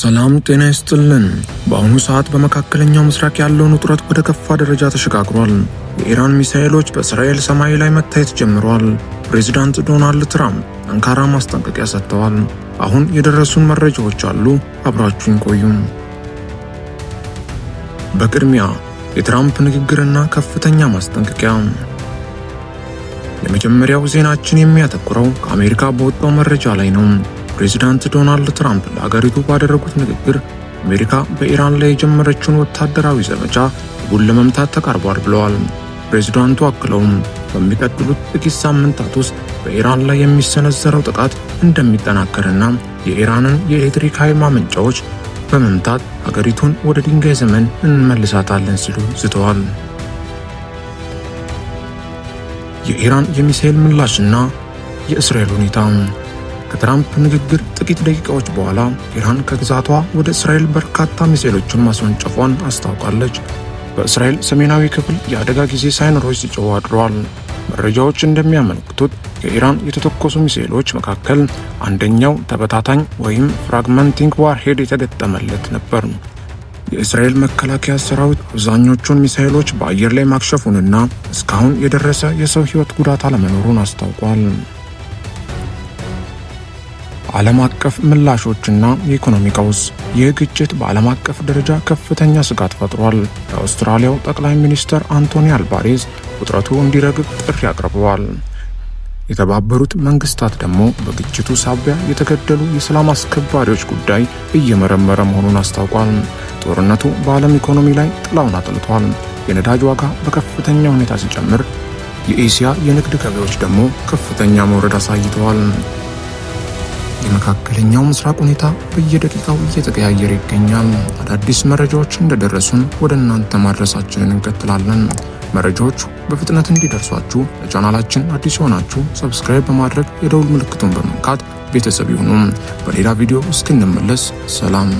ሰላም ጤና ይስጥልን። በአሁኑ ሰዓት በመካከለኛው ምስራቅ ያለውን ውጥረት ወደ ከፋ ደረጃ ተሸጋግሯል። የኢራን ሚሳኤሎች በእስራኤል ሰማይ ላይ መታየት ጀምረዋል። ፕሬዚዳንት ዶናልድ ትራምፕ ጠንካራ ማስጠንቀቂያ ሰጥተዋል። አሁን የደረሱን መረጃዎች አሉ። አብራችሁን ቆዩ። በቅድሚያ የትራምፕ ንግግርና ከፍተኛ ማስጠንቀቂያ። የመጀመሪያው ዜናችን የሚያተኩረው ከአሜሪካ በወጣው መረጃ ላይ ነው። ፕሬዚዳንት ዶናልድ ትራምፕ ለአገሪቱ ባደረጉት ንግግር አሜሪካ በኢራን ላይ የጀመረችውን ወታደራዊ ዘመቻ ግቡን ለመምታት ተቃርቧል ብለዋል። ፕሬዚዳንቱ አክለውም በሚቀጥሉት ጥቂት ሳምንታት ውስጥ በኢራን ላይ የሚሰነዘረው ጥቃት እንደሚጠናከርና የኢራንን የኤሌክትሪክ ኃይል ማመንጫዎች በመምታት አገሪቱን ወደ ድንጋይ ዘመን እንመልሳታለን ሲሉ ዝተዋል። የኢራን የሚሳኤል ምላሽና የእስራኤል ሁኔታ። ከትራምፕ ንግግር ጥቂት ደቂቃዎች በኋላ ኢራን ከግዛቷ ወደ እስራኤል በርካታ ሚሳኤሎችን ማስወንጨፏን አስታውቃለች። በእስራኤል ሰሜናዊ ክፍል የአደጋ ጊዜ ሳይረኖች ሲጮሁ አድረዋል። መረጃዎች እንደሚያመለክቱት ከኢራን የተተኮሱ ሚሳኤሎች መካከል አንደኛው ተበታታኝ ወይም fragmenting warhead የተገጠመለት ነበር። የእስራኤል መከላከያ ሰራዊት አብዛኞቹን ሚሳኤሎች በአየር ላይ ማክሸፉንና እስካሁን የደረሰ የሰው ሕይወት ጉዳት አለመኖሩን አስታውቋል። ዓለም አቀፍ ምላሾችና የኢኮኖሚ ቀውስ። ይህ ግጭት በዓለም አቀፍ ደረጃ ከፍተኛ ስጋት ፈጥሯል። የአውስትራሊያው ጠቅላይ ሚኒስትር አንቶኒ አልባኔዝ ውጥረቱ እንዲረግብ ጥሪ አቅርበዋል። የተባበሩት መንግስታት ደግሞ በግጭቱ ሳቢያ የተገደሉ የሰላም አስከባሪዎች ጉዳይ እየመረመረ መሆኑን አስታውቋል። ጦርነቱ በዓለም ኢኮኖሚ ላይ ጥላውን አጥልቷል። የነዳጅ ዋጋ በከፍተኛ ሁኔታ ሲጨምር፣ የኤስያ የንግድ ገበያዎች ደግሞ ከፍተኛ መውረድ አሳይተዋል። የመካከለኛው ምስራቅ ሁኔታ በየደቂቃው እየተቀያየረ ይገኛል። አዳዲስ መረጃዎች እንደደረሱን ወደ እናንተ ማድረሳችንን እንቀጥላለን። መረጃዎቹ በፍጥነት እንዲደርሷችሁ ለቻናላችን አዲስ የሆናችሁ subscribe በማድረግ የደውል ምልክቱን በመንካት ቤተሰብ ይሁኑ። በሌላ ቪዲዮ እስክንመለስ ሰላም።